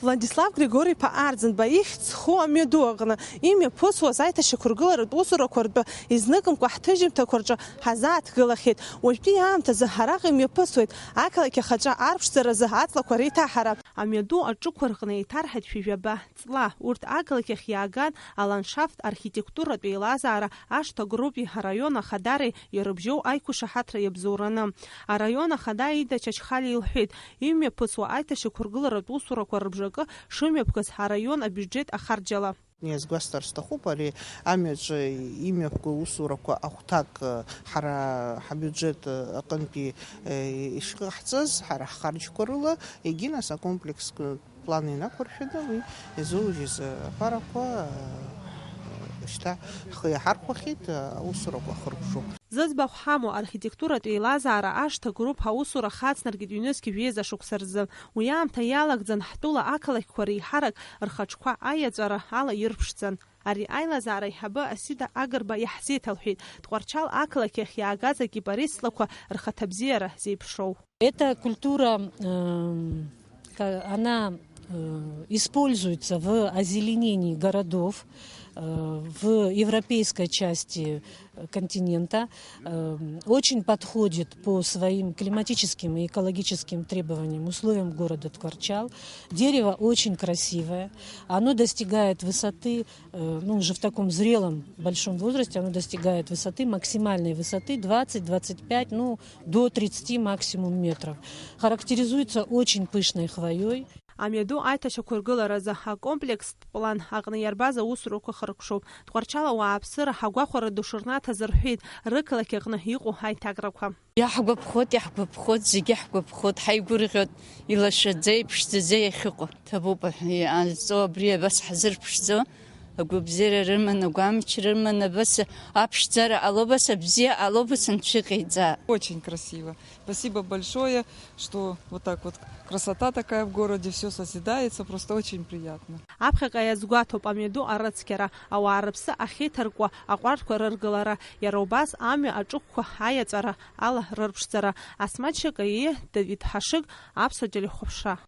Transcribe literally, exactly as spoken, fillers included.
Владислав Григори-иԥа Арӡынба ихьӡ зху амҩаду аҟны имҩаԥысуаз аиҭашьақәыргыларатә усурақәа ртәы изныкымкәа ҳҭыжьымҭақәа рҿы ҳазааҭгылахьеит. Уажәтәи аамҭазы араҟа имҩаԥысуеит ақалақь ахаҿы арԥшӡаразы аҵлақәа реиҭаҳара. Амҩаду аҿықәа рҟны еиҭарҳаит шәи жәаба ҵла. Урҭ ақалақь ахь иааган, аландшафт архитектуратә еилазаара ашҭа группи араион ахадареи ирыбжьоу аиқәышаҳаҭра иабзоураны. Араион ахада Аида Чачхалиа илҳәеит, имҩаԥысуа аиҭашьақәыргыларатә усурақәа рыбжакы шымҩаԥгаз араион абиуџьет ахарџьала. Иазгәасҭар сҭахуп, ари амҩаҿы имҩаԥго усурақәа ахәҭак, ҳара ҳабиуџьет аҟынтәи ишыҟаҳҵаз, ҳара ҳхарџьқәа рыла, егьи нас акомплекстә план инақәыршәаны уи изуужьыз аԥарақәа шьҭа ҳхы иаҳархәахьеит, аусурақәа ахыркәшоуп. Зыӡбахә ҳамоу архитектуратә еилазаара ашҭа групп аусура хацнаркит ҩнызқь жәеиза шықәса рзы. Уи аамҭа иалагӡан ҳтәыла ақалақьқәа реиҳарак рхаҿқәа аиаҵәара ала ирԥшӡан. Ари аилазаара аиҳабы Асида Агрба иаҳзеиҭалҳәеит, Тҟәарчал ақалақь ахь иаагаз акипарист ҵлақәа рхаҭабзиара зеиԥшроу. Эта культура, эм, ка-, она, э, используется в озеленении городов, э, в европейской части континента, э, очень подходит по своим климатическим и экологическим требованиям, условиям города Тҟварчал. Дерево очень красивое, оно достигает высоты, э, ну, уже в таком зрелом большом возрасте, оно достигает высоты, максимальной высоты двадцать, двадцать пять, ну, до тридцати максимум метров. Характеризуется очень пышной хвоей. Амҩаду аиҭашьақәыргыларазы акомплекстә план аҟны иарбаз аусурақәа хыркәшоуп. Тҟәарчала ауааԥсыра агәахәара ду шырнаҭаз рҳәеит рықалақь аҟны иҟоу аиҭакрақәа. Иаҳгәаԥхоит, иаҳгәаԥхоит, зегьы ҳгәаԥхоит, ҳаигәырӷьоит, илашаӡа, иԥшӡаӡа иахьыҟоу. Ҭабуп, иҟазҵо абри абас ҳзырԥшӡо, агәабзиара рыман, агәамч рыман, абас аԥшӡара ҟало, абас абзиа ҟало, абас анцәа иҟаиҵа. Очень красиво. Спасибо большое, что вот так вот красота такая в городе, всё созидается, просто очень приятно. Аԥхьаҟа иазгәаҭоуп амҩаду арыцқьара, ауаа рыԥсы ахьеиҭаркуа аҟәардәқәа рыргылара, иара убас амҩа аҿықәқәа аиаҵәара ала рырԥшӡара. Асмаҭ Шьакаииа, Давид Ҳашыг, Аԥсуа телехәаԥшра.